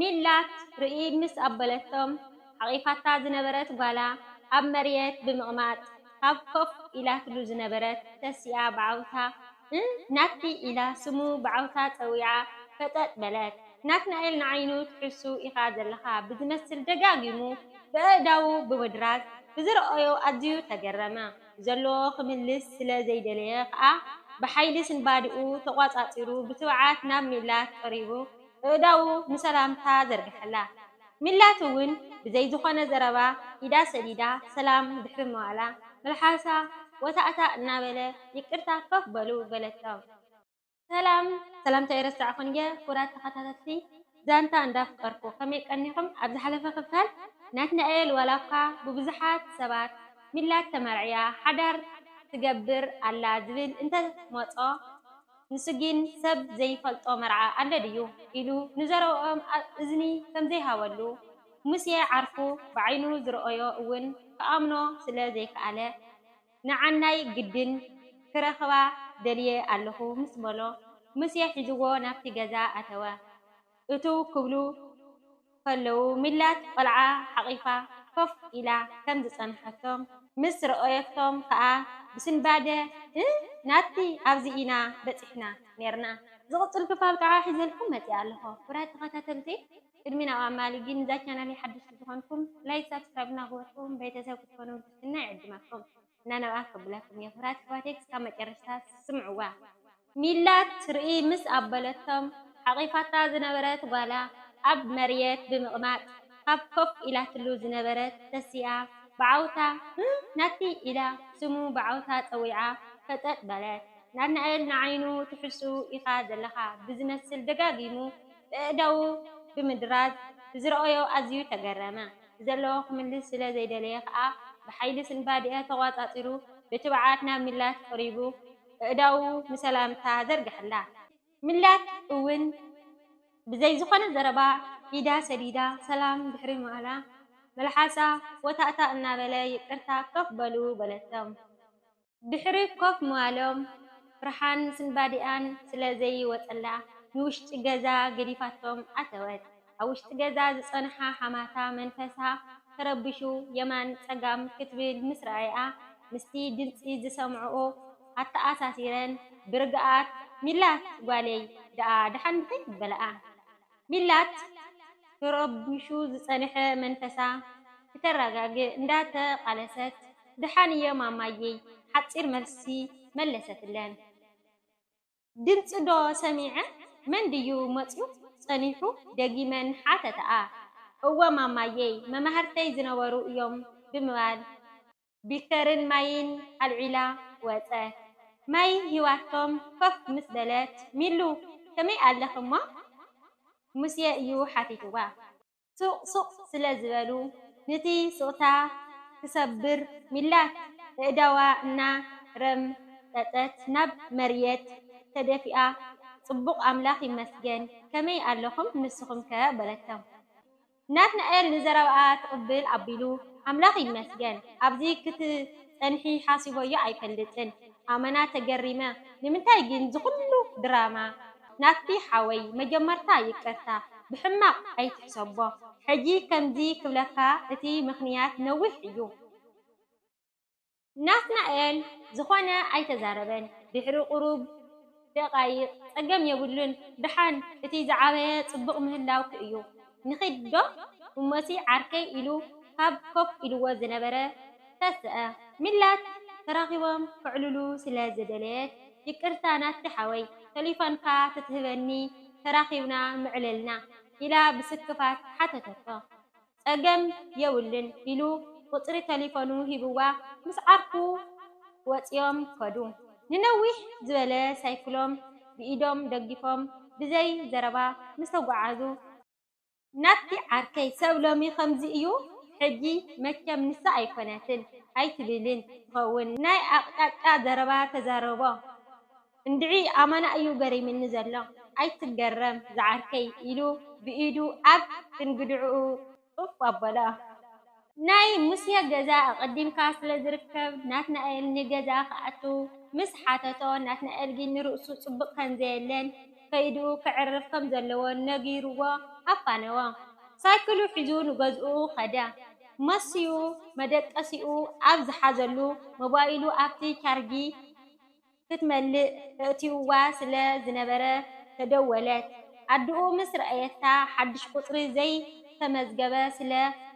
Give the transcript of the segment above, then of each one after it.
ሚላት ርእይ ምስ ኣበለቶም፣ ሓቒፋታ ዝነበረት ጓላ ኣብ መርየት ብምቕማጥ፣ ካብ ኮፍ ኢላትሉ ዝነበረት ተሲኣ ብዓውታ፣ "እ፣ ናቲ" ኢላ ስሙ ብዓውታ ጸዊዓ ፈጠጥ በለት። ናትናኤል ንዓይኑ ትሕሱ ኢኻ ዘለኻ ብዝመስል ደጋጊሙ ብኣእዳዉ ብምድራዝ ብዝረኣዮ ኣዝዩ ተገረመ። ዘለዎ ክምልስ ስለ ዘይደለየ ከኣ ብሓይሊ ስንባዲኡ ተቋጻጺሩ ብትብዓት ናብ ሚላት ቀሪቡ ኣእዳዉ ንሰላምታ ዘርግሐላ። ሚላት እውን ብዘይ ዝኾነ ዘረባ ኢዳ ሰዲዳ ሰላም ድሕሪ ምባላ፣ መልሓሳ ወታእታ እናበለ፣ "ይቅርታ፣ ኮፍ በሉ" በለቶም። ሰላም፣ ሰላምታ ኣይረሳዕኩን እየ። ክቡራት ተኸታተልቲ ዛንታ እንዳፍቀርኩ፣ ከመይ ቀኒኹም? ኣብ ዝሓለፈ ክፋል ናትናኤል ዋላ እኳ ብብዙሓት ሰባት ሚላት ተመርዕያ ሓዳር ትገብር ኣላ ዝብል እንተመጾ፣ ንሱ ግን ሰብ ዘይፈልጦ መርዓ ኣሎ ድዩ ኢሉ ንዘረብኦም ኣ-፣ እዝኒ ከም ዘይሃበሉ፣ ሙሴ ዓርኩ ብዓይኑ ዝረኣዮ እውን ክኣምኖ ስለ ዘይከኣለ፣ "ንዓናይ ግድን ክረኽባ ደልየ ኣለኹ" ምስ በሎ፣ ሙሴ ሒዝዎ ናብቲ ገዛ ኣተወ። እትው ክብሉ ከለዉ፣ ሚላት ቆልዓ ሓቒፋ ኮፍ ኢላ ከም ዝጸንሐቶም ምስ ረኣየቶም ከኣ ብስንባደ፣ "እ፣ ናቲ፣ ኣብዚ ኢና በጺሕና ኔርና። ዝቕጽል ክፋል ከኣ ሒዘልኩም መጺኣ ኣለኹ። ክቡራት ተኸታተልቲ፣ ቅድሚ ናብ ኣማሊ ግን፣ እዛ ቻናል ሓደሽቲ ዝኾንኩም፣ ላይክ፣ ሳብስክራይብ እናገበርኩም ቤተሰብ ክትኮኑ ብትሕትና ይዕድመኩም" እና ናብኣ ከብለኩም እየ። ክቡራት ኣሕዋተይ፣ ክሳብ መጨረሽታ ስምዕዋ። ሚላት ርእይ ምስ ኣበለቶም፣ ሓቒፋታ ዝነበረት ጓላ ኣብ መርየት ብምቕማጥ፣ ካብ ኮፍ ኢላትሉ ዝነበረት ተሲኣ ብዓውታ፣ "እ፣ ናቲ" ኢላ ስሙ ብዓውታ ጸዊዓ ፈጠጥ በለት። ናትናኤል ንዓይኑ ትሕሱ ኢኻ ዘለኻ ብዝመስል ደጋጊሙ ብኣእዳዉ ብምድራዝ ብዝረኣዮ ኣዝዩ ተገረመ። ዘለዎ ክምልስ ስለ ዘይደለየ ከኣ ብሓይሊ ስንባዲኣ ተቋጻጺሩ ብትብዓት ናብ ሚላት ቀሪቡ ኣእዳዉ ንሰላምታ ዘርግሐላ። ሚላት እውን ብዘይ ዝኾነ ዘረባ ኢዳ ሰዲዳ ሰላም ድሕሪ ምባላ፣ መልሓሳ ወታእታ እናበለ፣ "ይቅርታ፣ ኮፍ በሉ" በለቶም። ድሕሪ ኮፍ ምባሎም፣ ፍርሓን ስንባዲኣን ስለ ዘይወጸላ፣ ንውሽጢ ገዛ ገዲፋቶም ኣተወት። ኣብ ውሽጢ ገዛ ዝጸንሓ ሓማታ መንፈሳ ተረቢሹ የማን ጸጋም ክትብል ምስ ረኣያ፣ ምስቲ ድምጺ ዝሰምዕኦ ኣተኣሳሲረን ብርግኣት፣ "ሚላት ጓለይ ደኣ ደሓን ዲኺ?" በለኣ። ሚላት ተረቢሹ ዝጸንሐ መንፈሳ ክተረጋግእ እንዳተቓለሰት፣ "ደሓን እየ ማማየይ" ሓጺር መልሲ መለሰትለን። ድምጺ ዶ ሰሚዐ? መን ድዩ መጺኡ ጸኒሑ? ደጊመን ሓተተኣ። "እወ ማማየይ፣ መማህርተይ ዝነበሩ እዮም" ብምባል ቢከርን ማይን ኣልዒላ ወጸት። ማይ ሂባቶም ኮፍ ምስ በለት፣ "ሚሉ፣ ከመይ ኣለኺ እሞ?" ሙሴ እዩ ሓቲትዋ። ሱቕ ሱቕ ስለ ዝበሉ፣ ነቲ ስቕታ ክሰብር ሚላት ኣእዳዋ እናረምጠጠት ናብ መርየት ተደፊኣ፣ "ጽቡቕ ኣምላኽ ይመስገን፣ ከመይ ኣለኹም ንስኹም ከ?" በለቶም። ናትናኤል ንዘረባኣ ትቕብል ኣቢሉ፣ "ኣምላኽ ይመስገን፣ ኣብዚ ክትጸንሒ ሓሲበዮ ኣይፈልጥን፣ ኣመና ተገሪመ፣ ንምንታይ ግን ዝኹሉ ድራማ?" "ናቲ ሓወይ፣ መጀመርታ ይቅርታ፣ ብሕማቕ ኣይትሕሰቦ። ሕጂ ከምዚ ክብለካ እቲ ምኽንያት ነዊሕ እዩ። ናትናኤል ዝኾነ ኣይተዛረበን። ድሕሪ ቁሩብ ደቓይቕ፣ "ጸገም የብሉን፣ ደሓን፣ እቲ ዝዓበየ ጽቡቕ ምህላውኪ እዩ። ንኺድ ዶ እሞሲ ዓርከይ?" ኢሉ ካብ ኮፍ ኢልዎ ዝነበረ ተስአ። ሚላት ተራኺቦም ከዕልሉ ስለ ዝደለየት፣ "ይቅርታ ናቲ ሓወይ፣ ተሊፎንካ ተትህበኒ ተራኺብና ምዕለልና" ኢላ ብስክፋት ሓተተቶ። "ጸገም የብሉን" ኢሉ ቁጽሪ ተሊፎኑ ሂብዋ ምስ ዓርኩ ወጺኦም ከዱ። ንነዊሕ ዝበለ ሳይክሎም ብኢዶም ደጊፎም ብዘይ ዘረባ ምስ ተጓዓዙ፣ "ናቲ ዓርከይ፣ ሰብ ሎሚ ከምዚ እዩ፣ ሕጂ መቸም ንሳ ኣይኮነትን ኣይትብልን ትኸውን፣ ናይ ኣቕጣጫ ዘረባ ተዛረቦ። እንድዒ ኣመና እዩ ገሪምኒ ዘሎ፣ ኣይትገረም ዝዓርከይ" ኢሉ ብኢዱ ኣብ ክንግድዕኡ ጡፍ ኣበሎ። ናይ ሙሴ ገዛ ኣቐዲምካ ስለ ዝርከብ፣ ናትናኤል ንገዛ ክኣቱ ምስ ሓተቶ፣ ናትናኤል ግን ንርእሱ ጽቡቕ ከም ዘየለን ከይዱ ከዕርፍ ከም ዘለዎ ነጊርዎ ኣፋነዎ። ሳይክሉ ሒዙ ንገዝኡ ኸደ። መሲዩ መደቀሲኡ ኣብ ዝሓዘሉ ሞባይሉ ኣብቲ ቻርጂ ክትመልእ ኣእትይዋ ስለ ዝነበረ ተደወለት። ኣድኡ ምስ ረኣየታ ሓድሽ ቁጽሪ ዘይተመዝገበ ስለ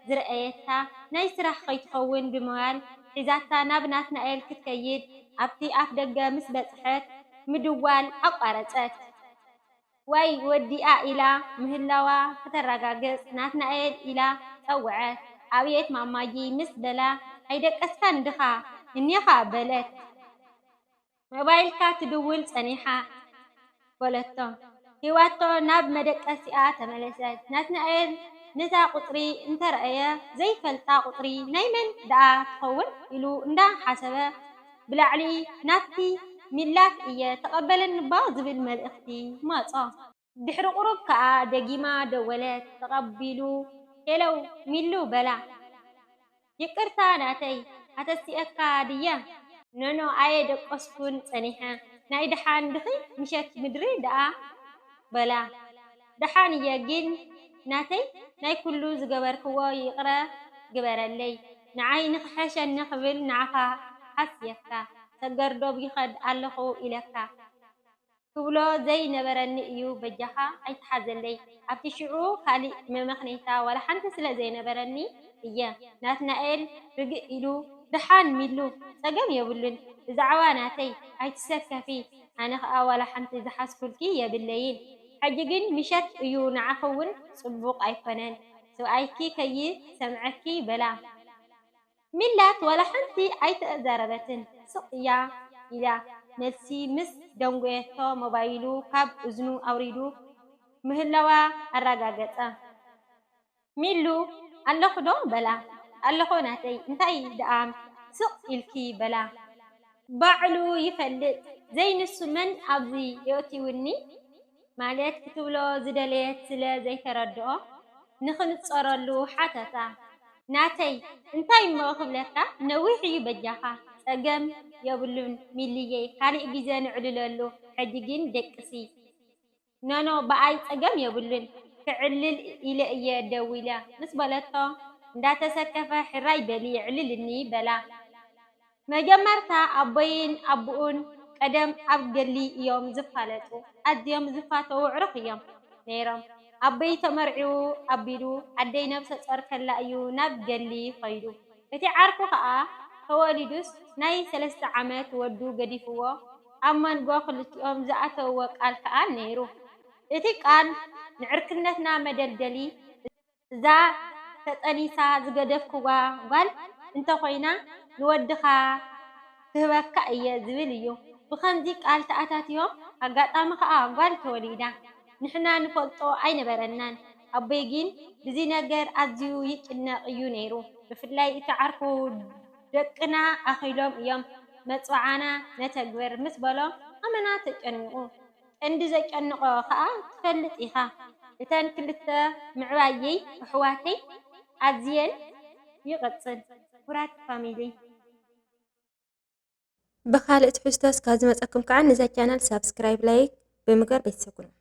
ዝረኣየታ ናይ ስራሕ ከይትኸውን ብምባል ሒዛታ ናብ ናትናኤል ክትከይድ ኣብቲ ኣፍ ደገ ምስ በጽሐት ምድዋል ኣቋረጸት። ዋይ ወዲኣ ኢላ ምህላዋ ከተረጋግጽ ናትናኤል ኢላ ጸውዐት። ኣብየት ማማይ ምስ በላ ኣይደቀስካን ድኻ እኒኻ በለት። ሞባይልካ ትድውል ጸኒሓ በለቶ። ሂባቶ ናብ መደቀሲኣ ተመለሰት። ናትናኤል ነታ ቁጽሪ እንተረኣየ ዘይፈልጣ ቁጽሪ ናይ መን ደኣ ትኸውን ኢሉ እንዳሓሰበ ብላዕሊ ናብቲ ሚላት እየ ተቐበለኒ እባ ዝብል መልእኽቲ መጾ። ድሕሪ ቁሩብ ከኣ ደጊማ ደወለት። ተቐቢሉ ሄለው ሚሉ በላ። ይቅርታ ናተይ ኣተሲኤካ ድየ? ኖኖ ኣየ ደቀስኩን ጸኒሐ ናይ ደሓን ድኺ ምሸት ምድሪ ደኣ በላ። ደሓን እየ ግን ናተይ ናይ ኩሉ ዝገበርክዎ ይቕረ ግበረለይ። ንዓይ ንኽሕሸኒ ክብል ንዓኻ ሓስየካ ሰገር ዶብ ይኸድ ኣለኹ ኢለካ። ክብሎ ዘይነበረኒ እዩ በጃኻ ኣይትሓዘለይ ኣብቲ ሽዑ ካሊእ መመኽነይታ ዋላ ሓንቲ ስለ ዘይነበረኒ እየ። ናትናኤል ርግእ ኢሉ ደሓን ሚሉ ጸገም የብሉን ብዛዕባ ናተይ ኣይትሰከፊ ኣነ ኸኣ ዋላ ሓንቲ ዝሓዝኩልኪ የብለይን ሕጂ ግን ምሸት እዩ ንዓኺ እውን ጽቡቕ ኣይኮነን ሰብኣይኪ ከይሰምዐኪ በላ። ሚላት ዋላ ሓንቲ ኣይተዛረበትን፣ ስቕ እያ ኢላ መልሲ ምስ ደንጎየቶ ሞባይሉ ካብ እዝኑ ኣውሪዱ ምህላዋ ኣረጋገጸ። ሚሉ ኣለኹ ዶ በላ። ኣለኹ ናተይ እንታይ ደኣ ስቕ ኢልኪ በላ። ባዕሉ ይፈልጥ ዘይንሱ መን ኣብዚ የእትውኒ ማለት ክትብሎ ዝደለየት ስለ ዘይተረድኦ ንኽንጸረሉ ሓተታ። ናተይ እንታይ እሞ ክብለካ ነዊሕ እዩ በጃኻ። ጸገም የብሉን ሚልየይ ካሊእ ግዜ ንዕልለሉ ሕጂ ግን ደቅሲ። ኖኖ ብኣይ ጸገም የብሉን ክዕልል ኢለ እየ ደዊለ ምስ በለቶ እንዳተሰከፈ ሕራይ በሊ የዕልልኒ በላ። መጀመርታ ኣቦይን ኣቡኡን ቀደም ኣብ ገሊ እዮም ዝፋለጡ። ኣዝዮም ዝፋተዉ ኣዕሩኽ እዮም ነይሮም። ኣቦይ ተመርዒዉ ኣቢሉ ኣደይ ነብሰ ጾር ከላ እዩ ናብ ገሊ ኸይዱ። እቲ ዓርኩ ኸኣ ተወሊዱስ ናይ ሰለስተ ዓመት ወዱ ገዲፍዎ ኣብ መንጎ ክልቲኦም ዝኣተውዎ ቃል ከኣ ነይሩ። እቲ ቃል ንዕርክነትና መደልደሊ እዛ ተጠኒሳ ዝገደፍክዋ ጓል እንተኾይና ንወድኻ ክህበካ እየ ዝብል እዩ። ብኸምዚ ቃል ተኣታትዮም ኣጋጣሚ ከኣ ጓል ተወሊዳ። ንሕና ንፈልጦ ኣይነበረናን። ኣቦይ ግን ብዚ ነገር ኣዝዩ ይጭነቕ እዩ ነይሩ። ብፍላይ እቲ ዓርኩ ደቅና ኣኺሎም እዮም መጽውዓና ነተግብር ምስ በሎ ኣመና ተጨኒቑ። ቀንዲ ዘጨንቖ ከኣ ትፈልጥ ኢኻ። እተን ክልተ ምዕባየይ ኣሕዋተይ ኣዝየን ይቕጽል። ኩራት ፋሚሊ። ብኻልእ ትሕዝቶ እስካብ ዝመፀኩም ከዓ ነዛ ቻናል ሳብስክራይብ ላይክ ብምግባር ቤተሰብ ኩኑ።